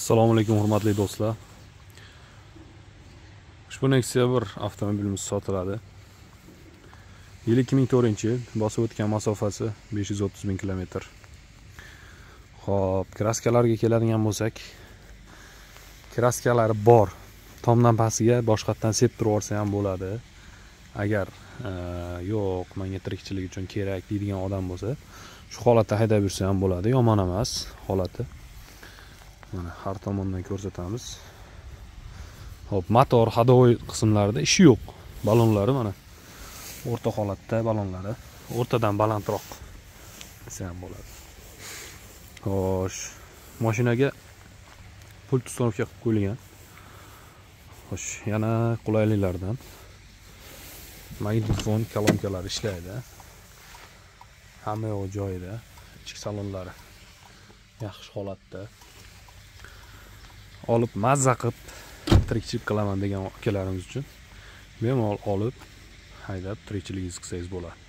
Assalomu alaykum, hurmatli do'stlar. Ushbu Nexia 1 avtomobilimiz sotiladi. Yili 2004-yil, bosib o'tgan masofasi 530 ming kilometr. Xo'p, kraskalarga keladigan bo'lsak, kraskalari bor. Tomdan pastiga boshqatdan septirib yuborsa ham bo'ladi. Agar yo'q, menga tirikchilik uchun kerak deydigan odam bo'lsa, shu holatda haydab yursa ham bo'ladi, yomon emas holati. Mana har tomondan ko'rsatamiz. Xo'p, motor ходовой qismlarida ishi yo'q. Balonlari mana o'rta holatda, balonlari o'rtadan balandroq desa ham bo'ladi. Xo'sh, mashinaga pult установка qilib qo'yilgan. Xo'sh, yana qulayliklardan magnitofon kolonkalari ishlaydi. Hamma yo'q joyida, ichki salonlari yaxshi holatda. Olib mazza qilib tirikchilik qilaman degan akalarimiz uchun bemalol olib haydab tirikchiligingizni qilsangiz bo'ladi.